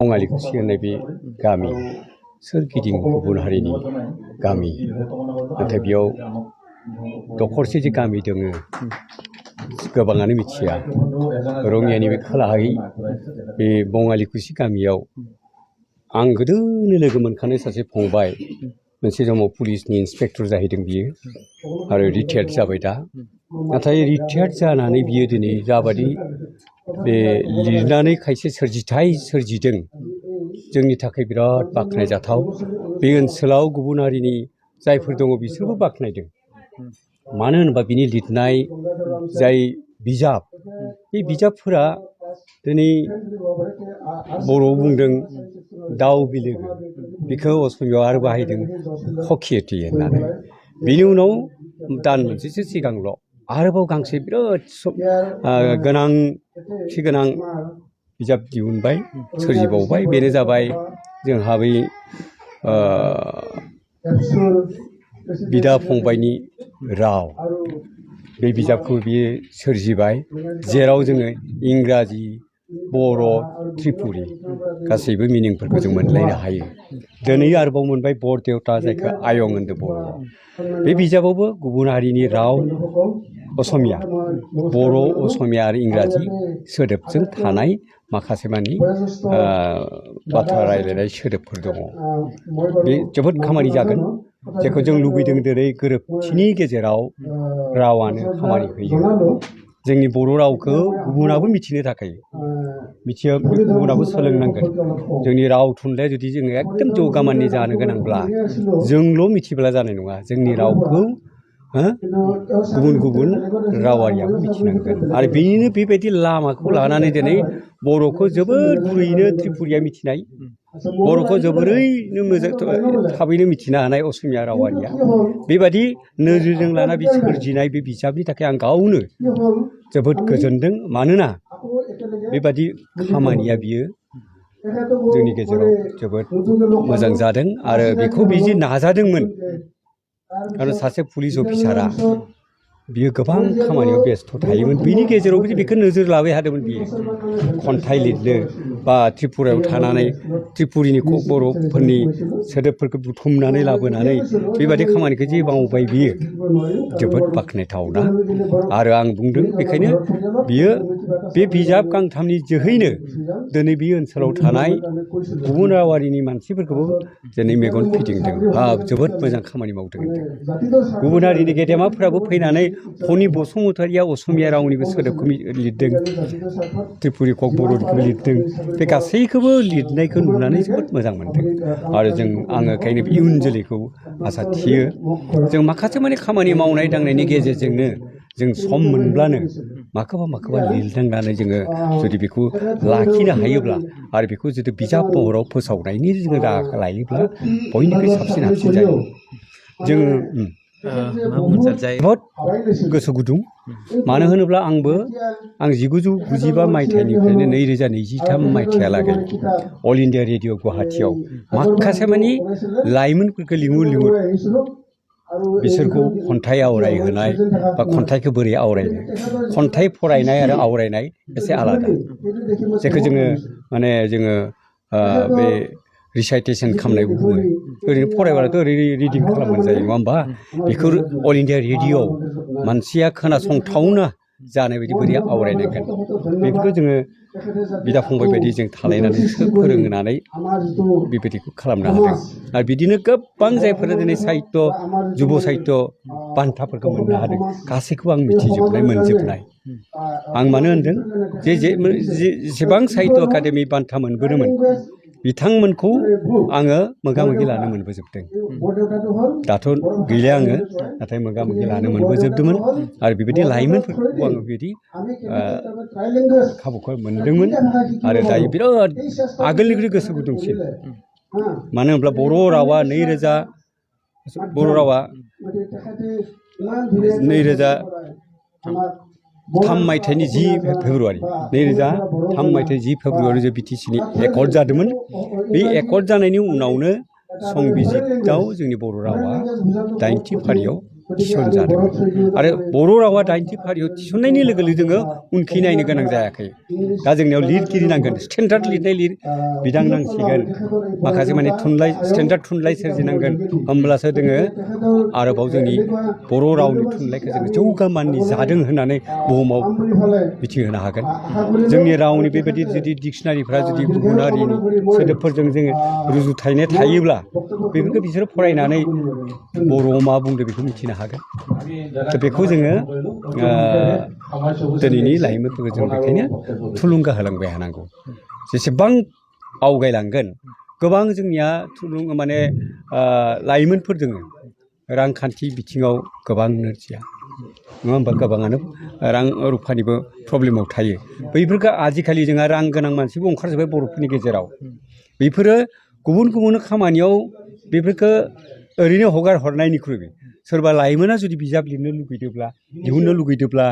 बङालिकुसि होननाय बे गामि सोरगिदिं गुबुन हारिनि गामि नाथाय बेयाव दखरसे जे गामि दङ गोबाङानो मिथिया रङियानि बे खोलाहाय बे बङालिकुसि गामियाव आं गोदोनो लोगो मोनखानाय सासे फंबाय मोनसे समाव पुलिसनि इन्सपेक्टर जाहैदों बियो आरो रिटायार्ड जाबाय दा नाथाय रिटायार्ड जानानै बियो दिनै जाबादि बे लिरनानै खायसे सोरजिथाय सोरजिदों जोंनि थाखाय बिराद बाख्नायजाथाव बे ओनसोलाव गुबुन हारिनि जायफोर दङ बिसोरबो बाख्नायदों मानो होनोबा बिनि लिरनाय जाय बिजाब बे बिजाबफोरा दिनै बर'आव बुंदों दाउ बिलोगो बेखौ असमियाव आरो बाहायदों हकियति होननानै बेनि उनाव दान मोनसेसो सिगांल' आरोबाव गांसे बिराद गोनांथि गोनां बिजाब दिहुनबाय सोरजिबावबाय बेनो जाबाय जोंहा बै बिदा फंबायनि राव बे बिजाबखौ बियो सोरजिबाय जेराव जोङो इंराजि बर' त्रिपुरि गासैबो मिनिंफोरखौ जों मोनलायनो हायो दिनै आरोबाव मोनबाय बरदेवता जायखौ आयं होनदों बर'आव बे बिजाबावबो गुबुन हारिनि राव असमिया बर' असमिया आरो इंराजि सोदोबजों थानाय माखासे मानि बाथ्रा रायलायनाय सोदोबफोर दङ बे जोबोद खामानि जागोन जेखौ जों लुबैदों दिनै गोरोबथिनि गेजेराव रावानो खामानि होयो जोंनि बर' रावखौ गुबुनाबो मिथिनो थाखाय गुबुनाबो सोलोंनांगोन जोंनि राव थुनलाइया जुदि जोङो एकदम जौगामाननि जानो गोनांब्ला जोंल' मिथिब्ला जानाय नङा जोंनि रावखौ गुबुन गुबुन रावारियाबो मिथिनांगोन आरो बेनिनो बेबायदि लामाखौ लानानै दिनै बर'खौ जोबोद गुरैयैनो त्रिपुरिया मिथिनाय बर'खौ जोबोरैनो मोजां थाबैनो मिथिनो हानाय असमिया रावारिया बेबादि नोजोरजों लाना बे सोरजिनाय बे बिजाबनि थाखाय आं गावनो जोबोद गोजोनदों मानोना बेबादि खामानिया बियो जोंनि गेजेराव जोबोद मोजां जादों आरो बेखौ बिदि नाजादोंमोन आरो सासे पुलिस अफिसारा बियो गोबां खामानियाव बेस्थ' थायोमोन बिनि गेजेरावबो बेखौ नोजोर लाबाय थादोंमोन बियो खन्थाइ लिरनो बा त्रिपुरायाव थानानै त्रिपुरिनि बर'फोरनि सोदोबफोरखौ बुथुमनानै लाबोनानै बेबादि खामानिखौ जे मावबाय बियो जोबोद बाख्नायथावना आरो आं बुंदों बेखायनो बियो बे बिजाब गांथामनि जोहैनो दिनै बे ओनसोलाव थानाय गुबुन रावारिनि मानसिफोरखौबो दिनै मेगन फिदिंदों जोबोद मोजां खामानि मावदों गुबुन हारिनि गेदेमाफोराबो फैनानै फनि बसुमतारिया असमिया रावनिबो सोदोबखौ लिरदों त्रिपुरि कक बर'निखौबो लिरदों बे गासैखौबो लिरनायखौ नुनानै जोबोद मोजां मोनदों आरो आङो ओंखायनो इयुन जोलैखौ आसा थियो जों माखासे माने खामानि मावनाय दांनायनि गेजेरजोंनो जों सम मोनब्लानो माखौबा लिरनांनानै जोङो जुदि बेखौ लाखिनो हायोब्ला आरो बेखौ जुदि बिजाब महराव फोसावनायनि जोङो राहा लायोब्ला बयनिख्रुइ साबसिन हामसिन जायो जोङो बहुद गोसो गुदुं मानो होनोब्ला आं 1995 मायथाइनिफ्रायनो 2023 मायथाइहालागै अल इन्डिया रेडिअ गुवाहाटियाव माखासे मानि लाइमोनफोरखौ लिंहर बिसोरखौ खन्थाइ आवरायहोनाय बा खन्थाइखौ बोरै आवरायनो खन्थाइ फरायनाय आरो आवरायनाय एसे आलादा जेखौ जोङो बे रिसाइटेसन खालामनायबो बुङो ओरैनो फरायबाथ' ओरैनो रिडिं खालामबानो जायो नङा होमबा बेखौ अल इन्डिया रेडिअ मानसिया खोनासंथावना जानाय बायदि बोरै आवरायनांगोन बेफोरखौ जोङो बिदा फंबाय बायदि जों थालायनानै फोरोंनानै बेबायदिखौ खालामनो हादों आरो बिदिनो गोबां जायफोरा दिनै साहित्य जुब साहित्य बान्थाफोरखौ मोननो हादों गासैखौबो आं मोनजोबनाय आं मानो होनदों जेसेबां साहित्य एकाडेमि बान्था मोनबोदोंमोन बिथांमोनखौ आङो मोगा मोगि लानो मोनबोजोबदों दाथ' गैला आङो नाथाय मोगा मोगि लानो मोनबोजोबदोंमोन आरो बेबायदि लाइमोनफोरखौ आङो बेबायदि खाबुखौ मोनदोंमोन आरो दायो बिराद आगोलनिख्रुइ गोसो गुदुंसिन मानो होनब्ला बर' रावा 2003 मायथाइनि 10 फेब्रुवारि 2003 मायथाइनि 10 फेब्रुवारि जे बिटिसिनि एकर्ड जादोंमोन बे एकर्ड जानायनि उनावनो संबिजितआव जोंनि बर' रावा 8थि फारियाव थिसनजादों आरो बर' रावा 80 फारियाव थिसननायनि लोगो लोगो जोङो उनखै नायनो गोनां जायाखै दा जोंनियाव लिरगिरि नांगोन स्टेन्डार्ड लिरनाय बिदां नांसिगोन माखासे माने थुनलाइ स्टेन्डार्ड थुनलाइ सोरजिनांगोन होमब्लासो जोङो आरोबाव जोंनि बर' रावनि थुनलाइखौ जोङो जौगामाननि जादों होननानै बुहुमाव मिथिहोनो हागोन जोंनि रावनि बेबायदि जुदि डिक्सनारिफ्रा जुदि गुबुन हारिनि सोदोबफोरजों जोङो रुजुथायनाय थायोब्ला बेफोरखौ बिसोरो फरायनानै बर'आव मा बुंदों बेखौ मिथिनो हागोन दा बेखौ जोङो दिनैनि लाइमोनफोरखौ जों बेखायनो थुलुंगा होलांबाय थानांगौ जेसेबां आवगायलांगोन गोबां जोंनिया माने लाइमोनफोर दङ रांखान्थि बिथिङाव गोबां नोरजिया नङा होमबा गोबाङानो रां रुफानिबो प्रब्लेमाव थायो बैफोरखौ आजिखालि जोंहा रां गोनां मानसिबो ओंखारजोब्बाय बर'फोरनि गेजेराव बेफोरो गुबुन गुबुन खामानियाव बेफोरखौ ओरैनो हगार हरनायनिख्रुइ सोरबा लाइमोना जुदि बिजाब लिरनो लुगैदोंब्ला दिहुननो लुगैदोंब्ला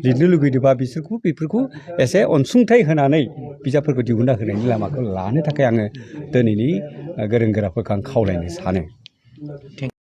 लिरनो लुगैदोंबा बेफोरखौ एसे अनसुंथाइ होनानै बिजाबफोरखौ दिहुनना होनायनि लामाखौ लानो थाखाय आङो दिनैनि गोरों गोराफोरखौ आं खावलायनो सानो